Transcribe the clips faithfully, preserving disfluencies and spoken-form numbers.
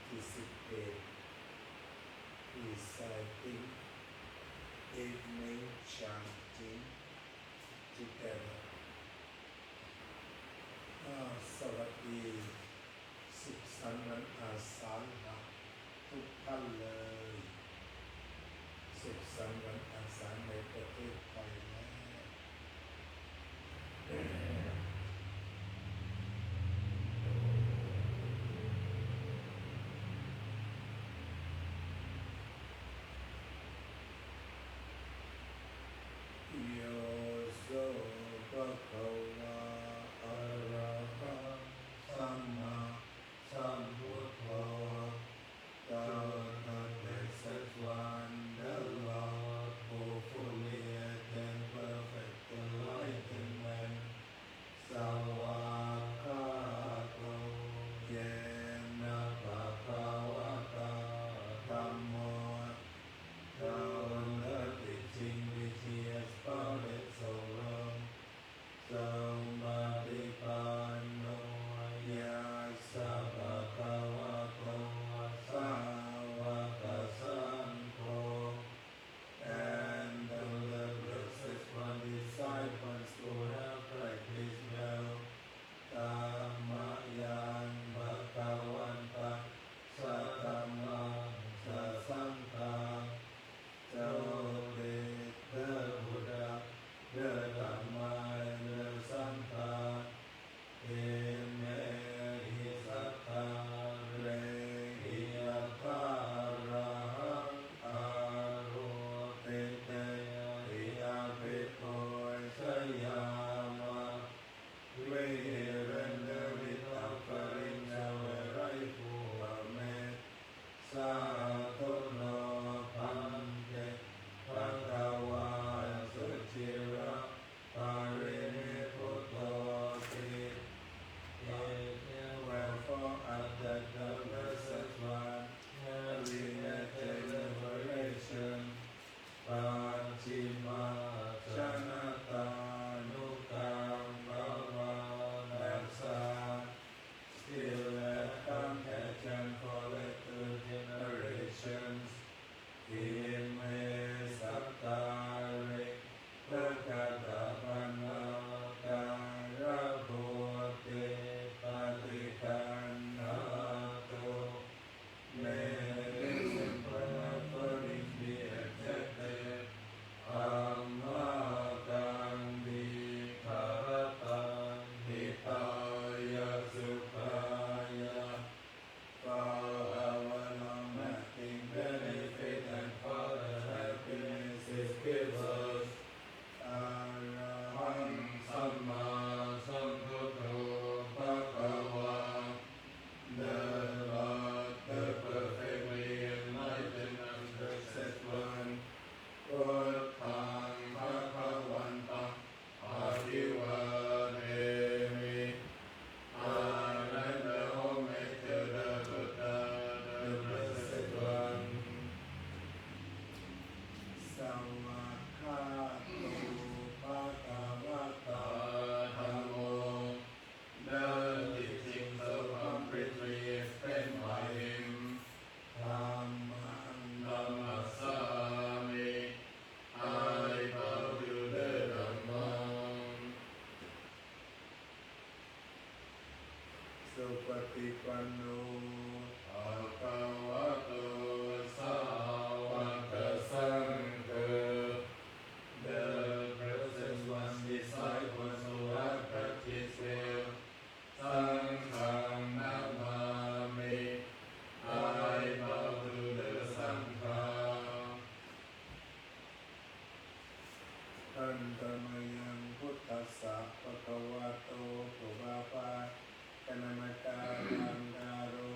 ที่สิบเอ็ด reciting evening chanting together อ่า สวัสดี สุขสันต์วันอาสาฬหะทุกท่านเลย สุขสันต์วันอาสาฬหะในประเทศไทยนะ Yo so bhagavā arahaṃ sammāsambuddho, the blessed one, the Lord who fully attained perfect enlightenment. Svākkhāto yena bhagavatā dhammo, ทรงเถิดที่จริง which he has fully observed, ทรงปฏิปันโน ยัสสะ bhagavato sāvakasaṅgho, and the blessed one, disciples who have practiced well, dhammayaṃ bhagavantaṃ sadhammaṃ sasaṅghaṃ, จงติด the Buddha, the Dhamma and the Saṅgha, imehi sakkārehi yathārahaṃ āropitehi abhipūjayāma. We render with offering our rightful homage. Sādhu no bhante, bhagavā suciraparinibbuto'ti. It is therefore uttered, the blessed one, having attained liberation, pacchimājanatānukampamānasā, still had compassion for later generations. Ime sakkāre dakkhaṭapanākārabhūte paṭiggaṇhātu. May this simple offering be accepted, amhākaṃ dīgharattaṃ hitāya sukhāya, for our long-lasting benefit and for the happiness it gives us. Arahaṃ sammāsambuddho bhagavā, the Lord, the perfectly enlightened and blessed one, buddhaṃ bhagavantaṃ abhivādemi. I render homage to the Buddha, the Blessed One. Svākkhāto bhagavatā dhammo, the teachings so completely explained by him. Dhammaṃ namassāmi. I bow to the Dhamma. Supaṭipanno bhagavato sāvakasaṅgho, the Blessed One's disciples who have practiced well. Saṅghaṃ namāmi. I bow to the Saṅgha. Handa mayaṃ buddhassa bhagavato pubbabhāganamakāraṃ kārū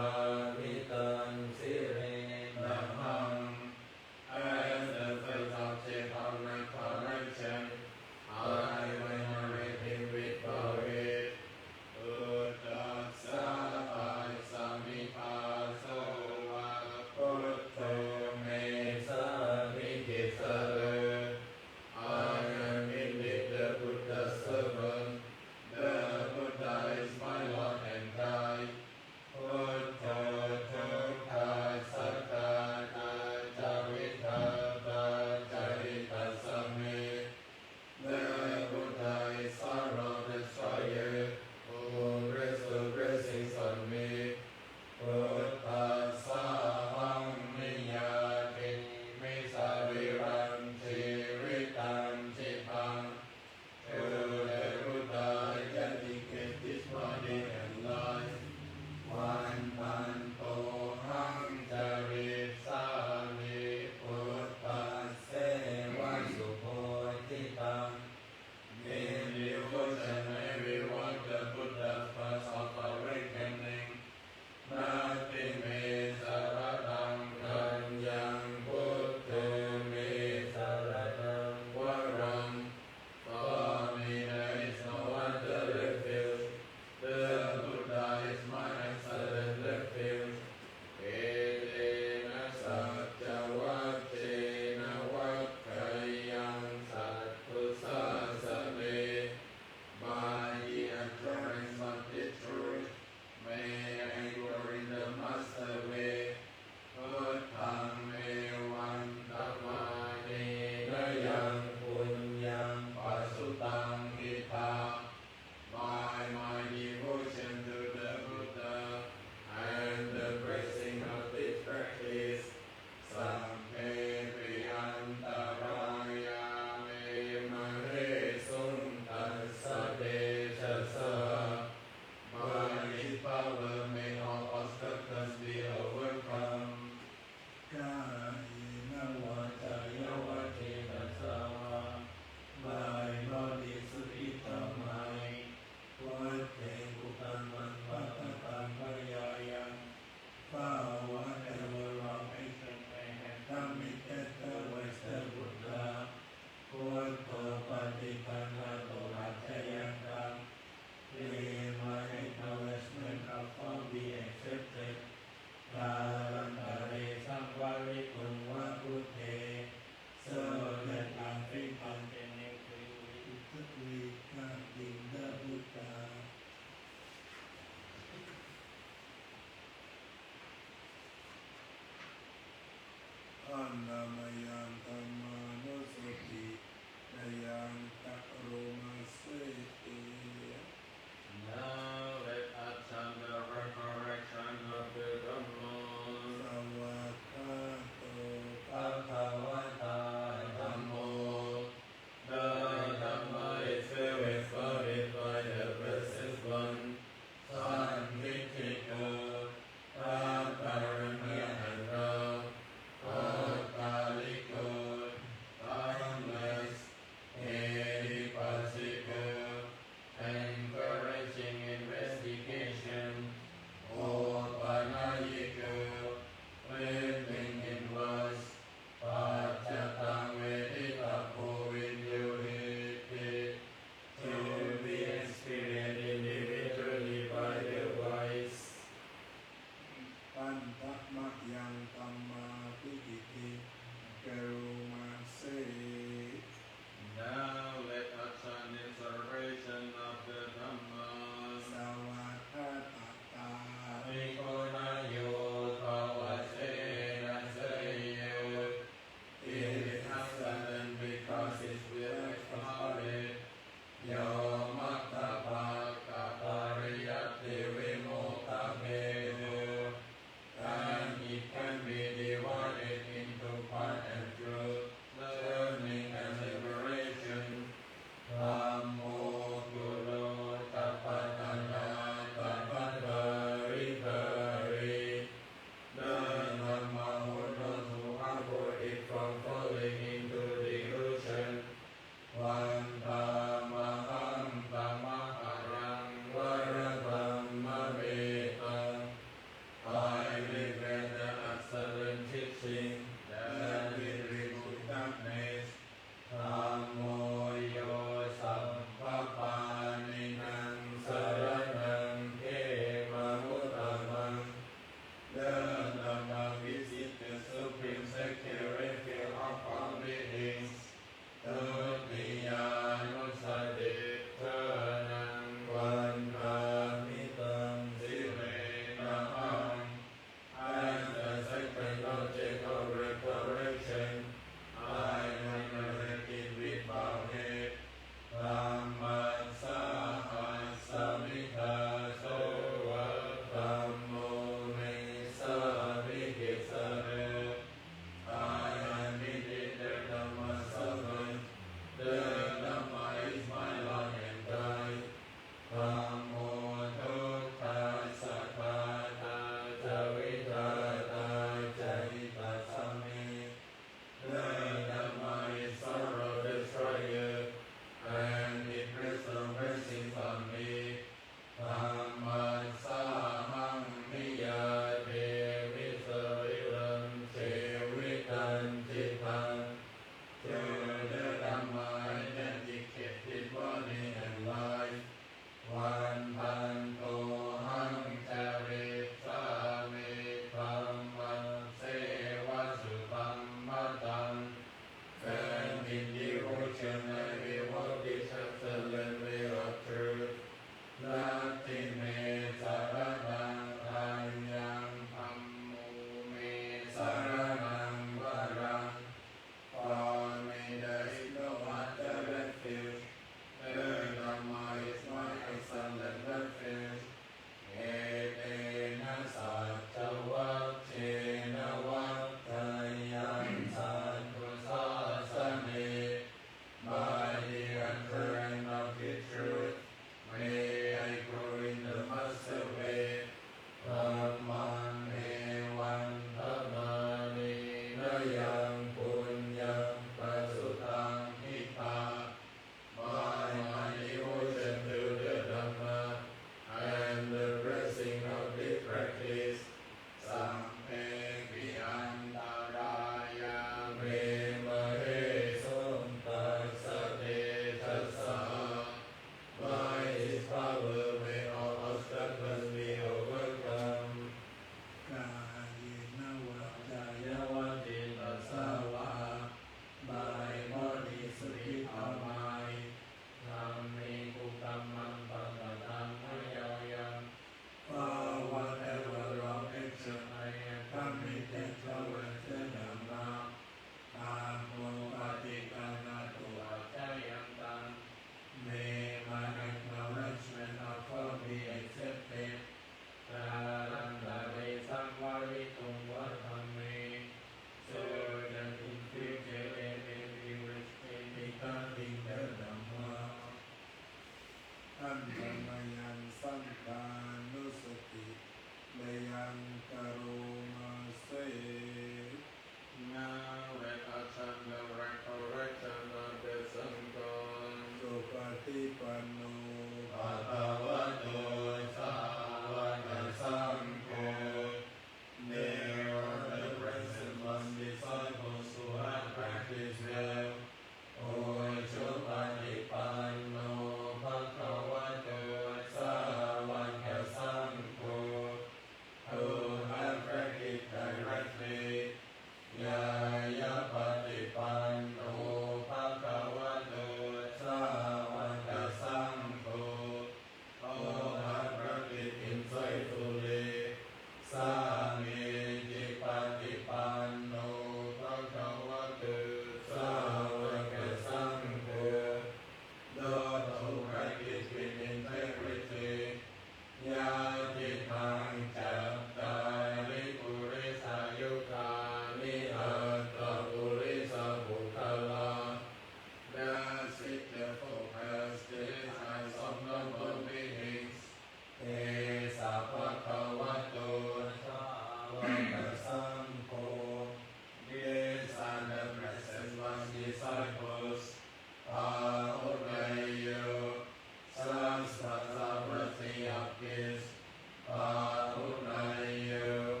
Āhuneyyo,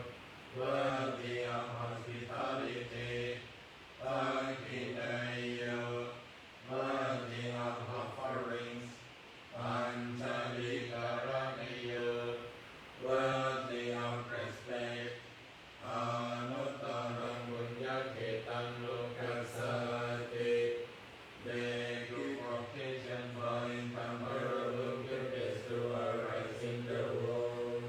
worthy of hospitality. Dakkhiṇeyyo, worthy of offerings. Añjalikaraṇeyyo, worthy of respect. Anuttaraṃ puññakkhettaṃ lokassāti. They give occasion for innumerable good deeds to arise in the world.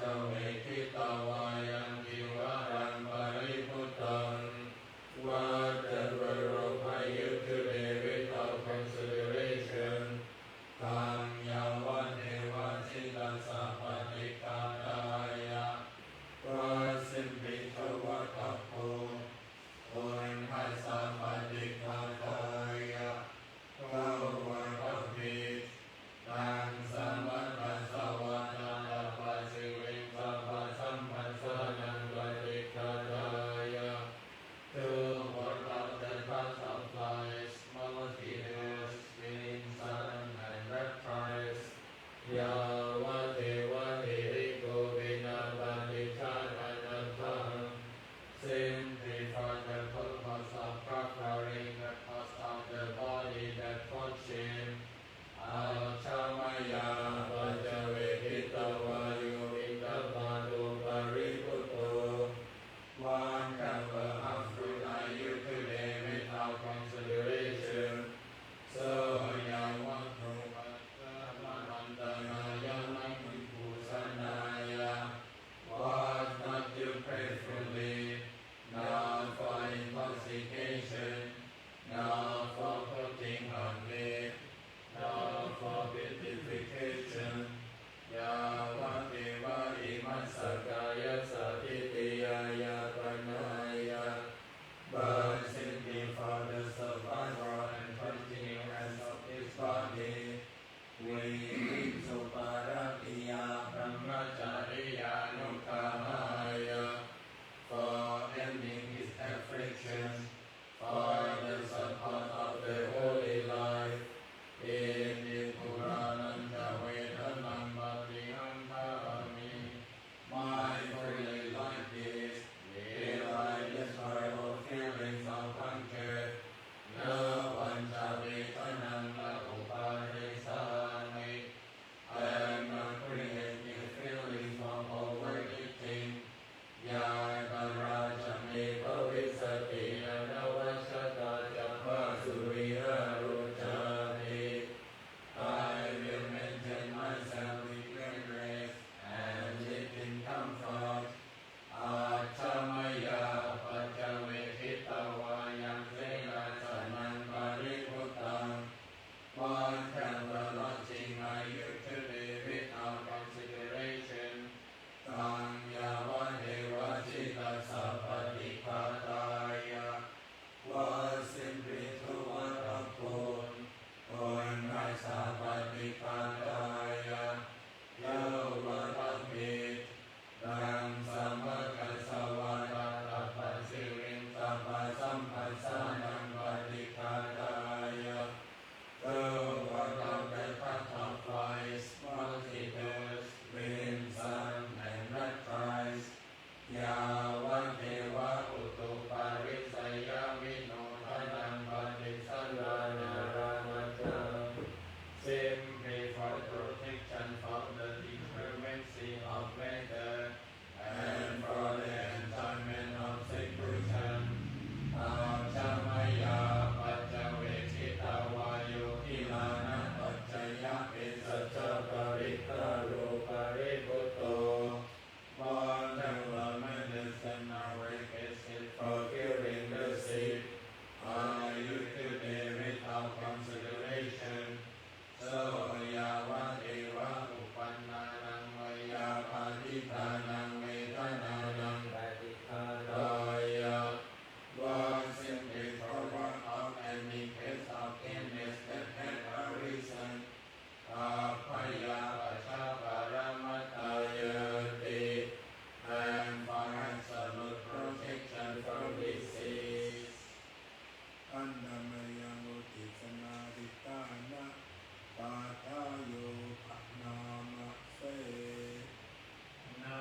Paccavekkhitavā yaṃ cīvaraṃ paribhuttaṃ, vata paro paṇītu te without consideration, taṃ yāvadeva sītassa paṭighātāya, vācimhi tuvaṭabbū, uṇhassa paṭighātāya, tuvaṭabhī, taṃ samaggassa vātātapasiriṃsapasamphassānaṃ paṭighātāya, tuvaṭabbatattha flies, mosquitoes, wind, sun, and reptiles, yāvadeva hirikopinapaṭicchādanatthaṃ, simhipattadhumassapakalingatassa the body that touched him, ajja mayā paccavekkhitavā yo piṇḍapāto paribhutto, vata paro paṇītu te without consideration, so yāvatūpaddavamantarāyā naṃ kiṃ bhūsanāya, vata paro paṇītu te, not for intoxication, not for putting on weight, not for beautification, yāvadeva imassa kāyassa ṭhitiyā yāpanāya, but simply for the survival and continuance of this body, vihiṃsuparatiyā brahmacariyānuggahāya, for ending his affliction, for the support of the holy life. Iti purāṇañca vedanaṃ paṭihaṅkhāmi. Mindfully like this, we lie in the spiral feelings of hunger, na pañcavedanaṃ na uppādessāmi. I am not creating feelings of overeating. Yathārā ca me bhavissati anavajjatā ca phāsuvihāro cāti. I will maintain myself in cleanliness and live in comfort. Ajja mayā paccavekkhitavā yaṃ senāsanaṃ paribhuttaṃ, vata paro paṇītu te without consideration, taṃ yāvadeva sītassa paṭighātāya, vācimhi tuvaṭabbū, uṇhassa paṭighātāya, tuvaṭabhī, taṃ samaggassa vātātapasiriṃsapasamphassānaṃ paṭighātāya, tuvaṭabbatattha flies, mosquitoes, wind, sun, and reptiles, yāvadeva utuparissayavinodanaṃ paṭisallānārāmatthaṃ, simply for protection from the inclemency of weather and for the enjoyment of seclusion. Ajja mayā paccavekkhitavā yo gilānapaccayabhesajjaparikkhāro paribhutto, vata paro paṇītu te, not for medicine or like acid for killing the sick, paṇītu te without consideration, so yāvadeva uppannānaṃ veyyābādhikānaṃ vedanānaṃ paṭighātāya, vācimhi tuvaṭabhī, in case of illness that had arisen, abhayapajjhaparamatāyāti, and for absolute protection from disease. Handa mayaṃ uddissanādhiṭṭhānapādāyo bhaṇāma se. Na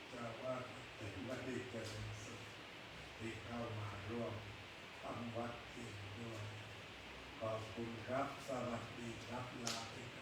เจ้าอาวาสวัดเจดีย์เจริญสุข ตี้เข้ามาร่วมตำวัดเย็นด้วย ขอบคุณครับ สวัสดีครับ ลาไป